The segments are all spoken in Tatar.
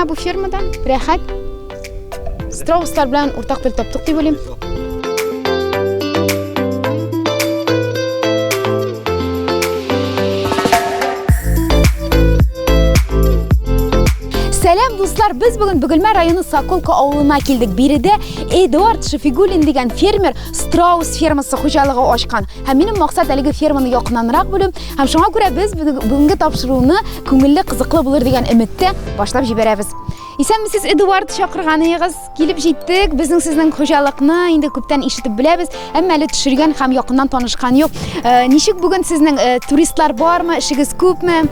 миңа бу фермадан, рәхәт. Страуслар белән уртак тел таптык дип уйлыйм. Сәлам, дуслар! Без бүген Бөгелмә районы Соколка авылына килдек. Биредә Эдуард Шафигуллин дигән фермер страус фермасы хуҗалыгы ачкан. Һәм минем максат әлеге ферманы якыннанрак белү. Һәм шуңа күрә без бүгенге тапшыруны күңелле, кызыклы булыр дигән өметтә башлап җибәрәбез. Исәнмесез, Эдуард, чакырганыгыз. Килеп җиттек. Безнең сезнең хуҗалыкны инде күптән ишетеп беләбез, әмма әле төшергән һәм якыннан танышкан юк. Э, ничек бүген сезнең э, туристлар бармы, эшегез күпме?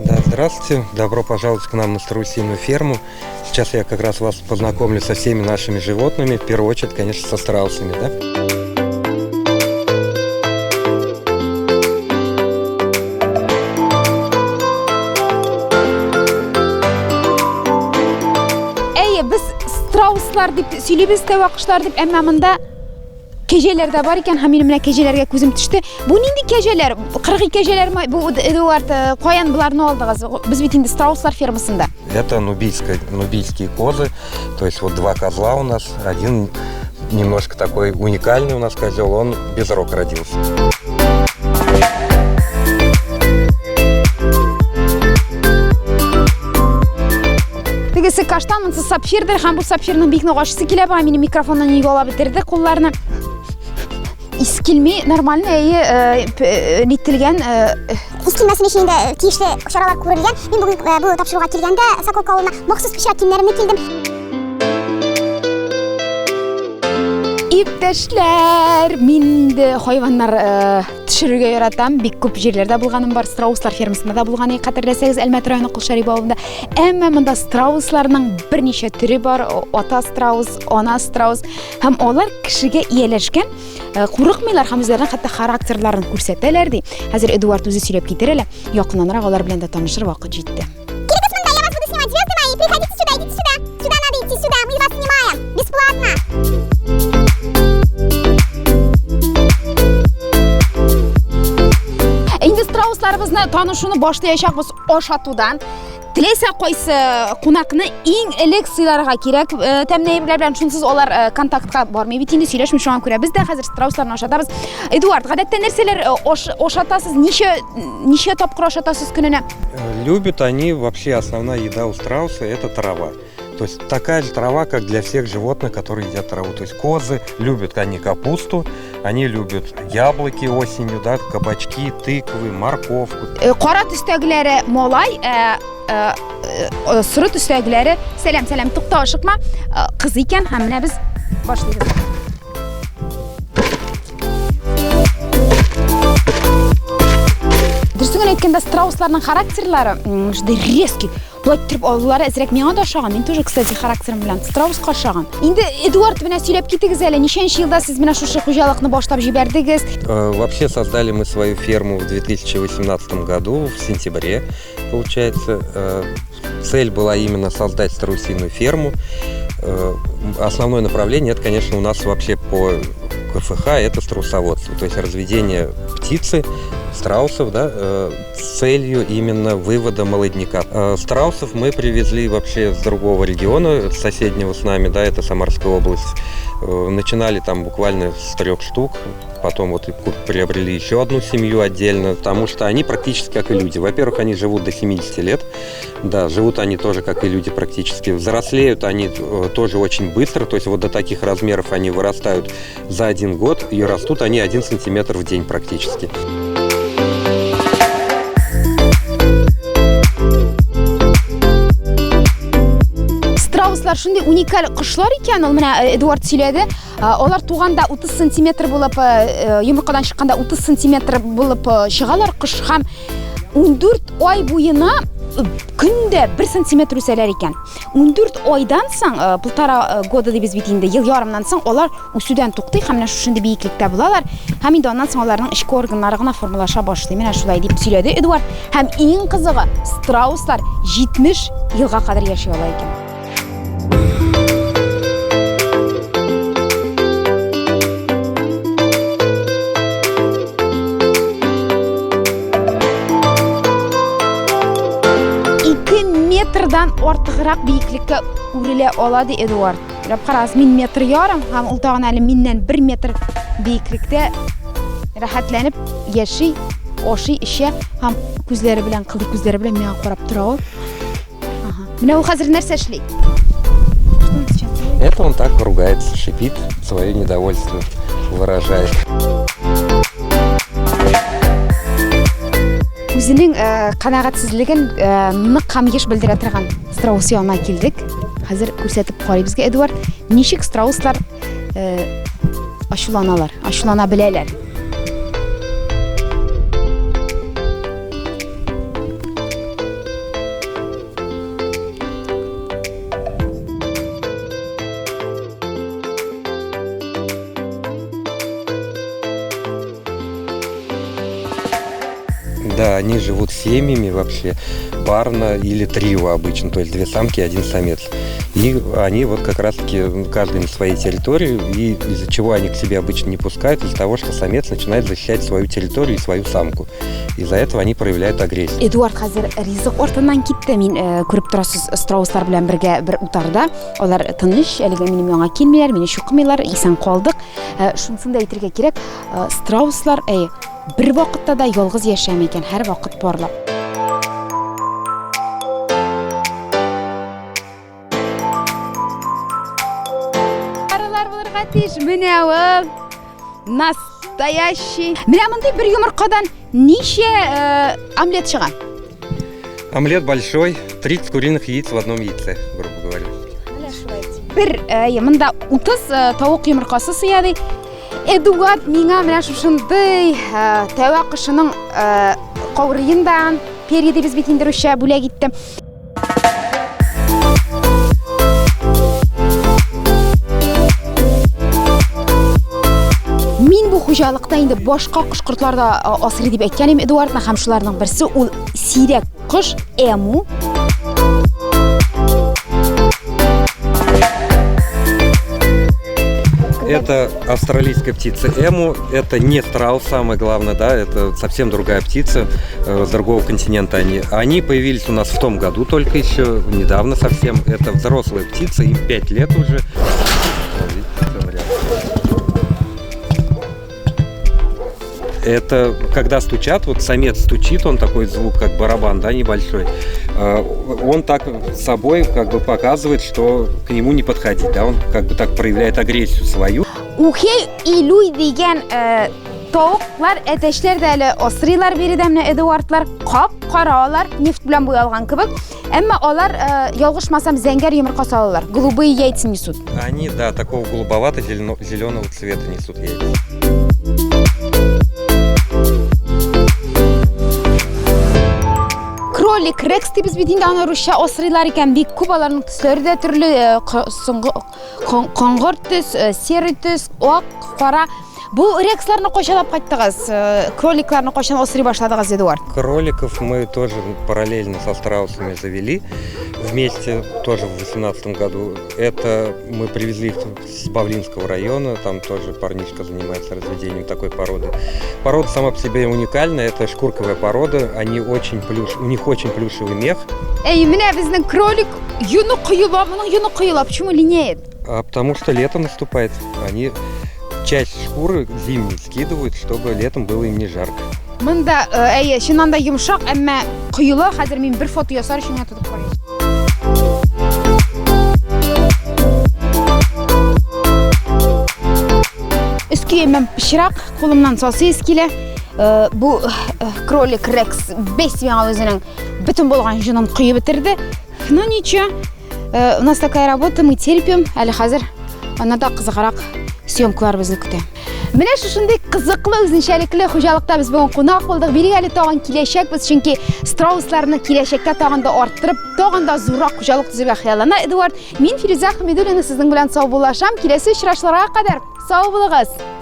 Да, здравствуйте. Добро пожаловать к нам на страусиную ферму. Сейчас я как раз вас познакомлю со всеми нашими животными. В первую очередь, конечно, со страусами, да? Әйе, без страуслар дип сөйлибез, тәвә кошлар дип, әмма монда кәҗәләр дә бар икән һәм минем менә кәҗәләргә күзем төште. Бу нинди кәҗәләр? Кыргый кәҗәләрме? Бу Эдуард, э, каян боларны алдыгыз? Без бит инде страуслар фермасында. Это нубийская, нубийские козы. То есть вот два козла у нас. Один немножко такой уникальный у нас козел, он без рог родился. Тегесе каштан, монысы сапфирдыр һәм бу сапфирның бик нык ачысы килә бугай, минем микрофоннан нигә ала бетерде кулларны. Ис килми, нормально, әйе, э, э, нителгән. Э, Ис килмәсен өчен инде тиешле чаралар күрелгән. Мин бүген бу тапшыруга килгәндә Соколка авылына махсус пычрак киемнәремне килдем. Иптәшләр, мин инде хайваннар төшерергә яратам. Бик күп җирләрдә булганым бар. Страуслар фермасында да булган идек, хәтерләсәгез, Әлмәт районы Колшәрип авылында. Әмма монда страусларның берничә төре бар. Ата страус, ана страус. Һәм алар кешегә ияләшкән, э, курыкмыйлар һәм үзләренең хәтта характерларын күрсәтәләр ди. Хәзер Эдуард үзе сөйләп китер әле. Якыннанрак алар белән дә танышыр вакыт җитте. Килегез монда, я вас буду снимать, звезды мои, приходите сюда, идите сюда. Сюда надо идти, сюда, мы вас снимаем. Бесплатно. Инде страусларыбызны танышуны башлаячакбыз ашатудан. Теләсә кайсы кунакны иң элек сыйларга кирәк э, тәмле әйберләр белән. Шунсыз алар э, контактка бармый бит инде, сөйләшми. Шуңа күрә без дә хәзер страусларны ашатабыз. Эдуард, гадәттә нәрсәләр э, аш, ашатасыз? Ничә ничә тапкыр ашатасыз көненә? Любят они вообще основная еда у страуса это трава. То есть такая же трава, как для всех животных, которые едят траву. То есть козы любят они капусту, они любят яблоки осенью, да, кабачки, тыквы, морковку. Э, кара төстәгеләре малай, ә, э, э, соры төстәгеләре сәлам, сәлам, тукта, ашыкма, кыз икән һәм менә без башлыйбыз. Дөресен генә әйткәндә, страусларның характерлары шундый резкий. Болай иттереп алулары әзрәк миңа да ошаган. Мин тоже, кстати, характерым белән страуска ошаган. Инде Эдуард менә сөйләп китегез әле, ничәнче елда сез менә шушы хуҗалыкны башлап җибәрдегез? Э, вообще создали мы свою ферму в 2018 году, в сентябре, получается. Э, цель была именно создать страусиную ферму. Э, основное направление, это, конечно, у нас вообще по КФХ, это страусоводство, то есть разведение птицы, страусов, да, с целью именно вывода молодняка. Э, страусов мы привезли вообще с другого региона, соседнего с нами, да, это Самарская область. Э, начинали там буквально с трех штук, потом вот приобрели еще одну семью отдельно, потому что они практически как и люди. Во-первых, они живут до 70 лет, да, живут они тоже как и люди практически. Взрослеют они э, тоже очень быстро, то есть вот до таких размеров они вырастают за один год, и растут они один сантиметр в день практически. Страуслар шундый уникаль кошлар икән, ул менә э, Эдуард сөйләде. Э, алар туганда 30 сантиметр булып, э, йомыркадан чыкканда 30 сантиметр булып чыгалар кош һәм 14 ай буена көндә 1 сантиметр үсәләр икән. 14 айдан соң, полтора года дибез бит инде, ел ярымнан соң алар үсүдән туктый һәм менә шушындый биеклектә булалар. Һәм инде аннан соң аларның эчке органнары гына формалаша башлый. Менә шулай дип сөйләде Эдуард. Һәм иң кызыгы, страуслар 70 елга кадәр яши ала икән. метрдан артыграк биеклеккә үрелә ала ди Эдуард. Уйлап карагыз, мин метр ярым һәм ул тагын әле миннән бер метр биеклектә рәхәтләнеп яши, ашый, эчә һәм күзләре белән, кылый күзләре белән миңа карап тора ул. Ага. Менә ул хәзер нәрсә эшли? Что он сейчас делает? Это он так ругается, шипит, свое недовольство выражает. Үзенең э, канәгатьсезлеген э, нык һәм еш белдерә торган страус янына килдек. Хәзер күрсәтеп карый безгә Эдуард, ничек страуслар э, ачуланалар, ачулана беләләр. Да, они живут семьями вообще, парно или трио обычно, то есть две самки и один самец. И они вот как раз-таки каждый на своей территории, и из-за чего они к себе обычно не пускают, из-за того, что самец начинает защищать свою территорию и свою самку. Из-за этого они проявляют агрессию. Эдуард хәзер ризык артыннан китте. Мин э, күреп торасыз, страуслар белән бергә бер утарда. Алар тыныч, әлегә минем янга килмиләр, мине чукымыйлар, исән калдык. Э, шунысын да әйтергә кирәк, э, страуслар, әй, бер вакытта да ялгыз яшәми икән, һәрвакыт парлап. Аралар булырга тиеш. Менә ул настоящий. Менә мондый бер йомыркадан ничә э, омлет чыга? Омлет большой, 30 куриных яиц в одном яйце, грубо говоря. Бер, э, монда 30 э, тавык йомыркасы сыя ди. Эдуард миңа менә шушындый э, тәвә кошының э, каурыен да перья дибез бит инде русча бүләк итте. Мин бу хуҗалыкта инде башка кош-кортлар да э, асрый дип әйткән идем Эдуардны һәм шуларның берсе ул сирәк кош эму. Это австралийская птица эму, это не страус, самое главное, да, это совсем другая птица, э, с другого континента они. Они появились у нас в том году только еще, недавно совсем. Это взрослая птица, им 5 лет уже. Это когда стучат, вот самец стучит, он такой звук, как барабан, да, небольшой. Э, он так собой как бы показывает, что к нему не подходить, да, он как бы так проявляет агрессию свою. Ухей Илюй дигән э, тавыклар, әтәчләр дә әле асрыйлар биредә менә Эдуардлар, кап-кара алар, нефть белән буялган кебек. Әмма алар, э, ялгышмасам, зәңгәр йомырка салалар. Голубые яйца несут. Они, да, такого голубовато-зеленого цвета несут яйца. Кролик Рекс дибез бит инде аны русча асрыйлар икән. Бик күп аларның төсләре дә төрле, э, соңгы коңгырт төс, э, серый төс, ак, кара. Бу рексларны кайчан алып кайттыгыз? Э, кроликларны кайчан асрый башладыгыз, Эдуард? Кроликов мы тоже параллельно со страусами завели. Вместе тоже в 2018 году. Это мы привезли их с Бавлинского района. Там тоже парнишка занимается разведением такой породы. Порода сама по себе уникальная. Это шкурковая порода. Они очень плюш... У них очень плюшевый мех. Әй, менә безнең кролик йоны коела, моның йоны коела. Почему линяет? А потому что лето наступает. Они часть шкуры зимней скидывают, чтобы летом было им не жарко. Монда, э, әйе, чыннан да йомшак, әмма коела. Хәзер мин бер фото ясар өчен генә тотып карыйм. Өс киемем пычрак, кулымнан сасы ис килә. Э, бу э, кролик Рекс бес миңа үзенең бөтен булган җонын коеп бетерде. Ну ничего, Э, у нас такая работа, мы терпим. Әле хәзер аннан да кызыграк съемкалар безне көтә. Менә шушындый кызыклы, үзенчәлекле хуҗалыкта без бүген кунак булдык. Бирегә әле тагын киләчәкбез, чөнки страусларны киләчәктә тагын да арттырып, тагын да зуррак хуҗалык төзергә хыяллана Эдуард. Мин Фирүзә Хәмидуллина сезнең белән саубуллашам. Киләсе очрашуларга кадәр сау булыгыз.